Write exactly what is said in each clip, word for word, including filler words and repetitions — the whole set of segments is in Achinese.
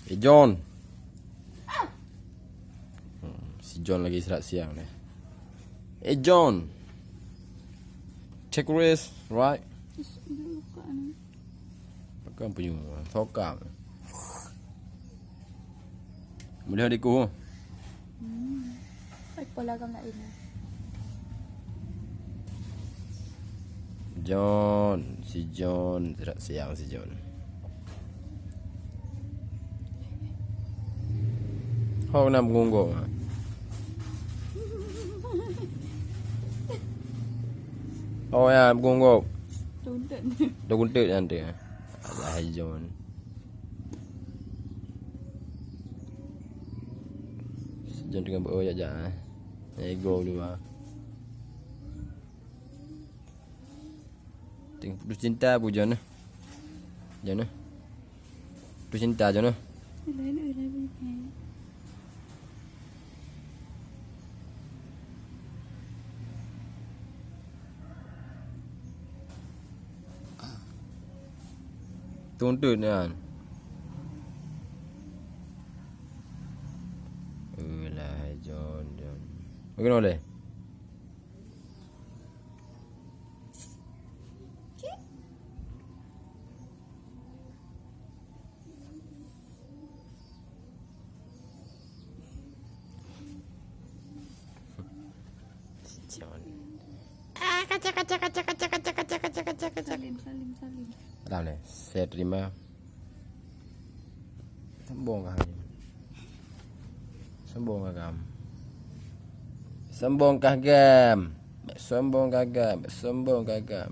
Eh, John. Hmm, si John lagi sirat siang ni. Eh, John. Take a rest, right? Is, dia buka ni. Pegang punya. Sokam. Boleh adikku. Hmm. Hai, pola gam lain. John, si John, sirat siang si John. Ho na meungunggok. Oh ya, meungunggok. Tuntet. Tuntet nanti. Alah, John. Si John tengah beu jak-jak, eh. Ego dua. Tengah putus cinta bu John, eh. John, eh. Putus cinta, John, eh. Tuntet nyan. Alah, John, John. Bagaimana boleh? John. Ah, kaca, kaca, kaca. Salim, salim, salim. Salam ni. Saya terima. Sombong kah gam? Sombong kah gam? Sombong kah gam? Sombong kah gam? Sombong kah gam?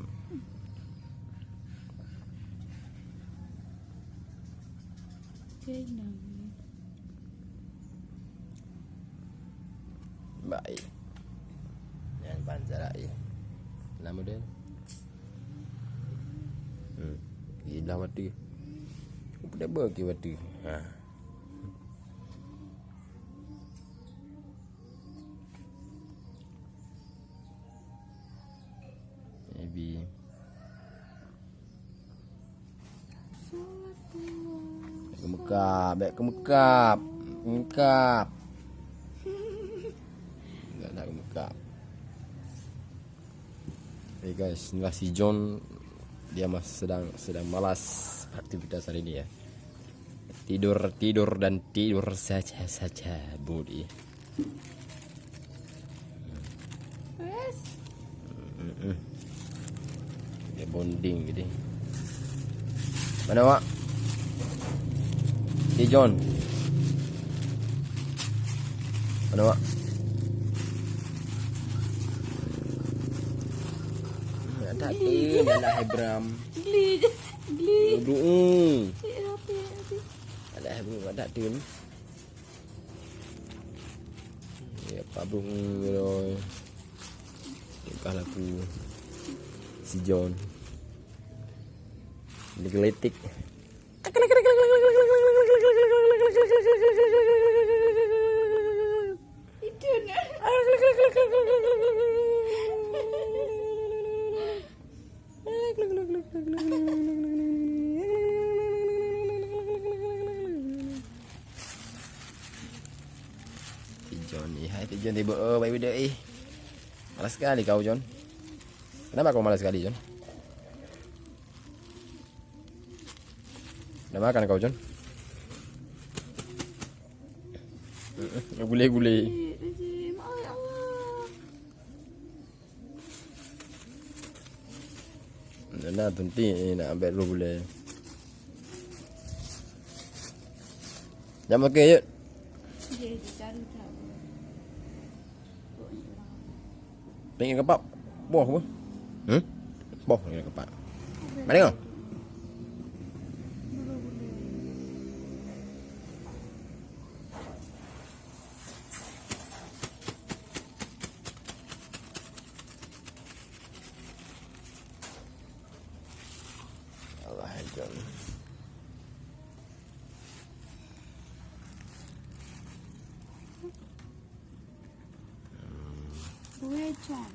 Baik. Nyan ban jarak, eh. Nama dia? Hmm. Gila mati. Udah bagi mati. Ha. Maybe. Bèk keumeukab, bèk keumeukab. Keumeukab. Nggak nak keumeukab. Hey guys, inilah si John. Dia masih sedang, sedang malas aktivitas hari ini ya. Tidur, tidur dan tidur saja, saja, Budi. Wes. Mm-mm. Dia bonding gitu. Mana awak? Si John. Mana awak? Ada tu, ada Hebram. Geli, geli. Duduk. Ada Hebram, ada tu. Ya, pabung ni. Tingkah laku si John. Digeletik. Itu nah. Si John ni, hai si John tiba, oh, baik beda, eh. Malas sekali kau, John. Kenapa kau malas sekali, John? Dah makan kau, John? Gulai-gulai. Nah, tunti nak ambil dulu gulai. Jangan makan, Yud. Tengok kapal. Boh apa? Hmm? Boh ni kapal. Mana kau? Allah ajar. Dua jam.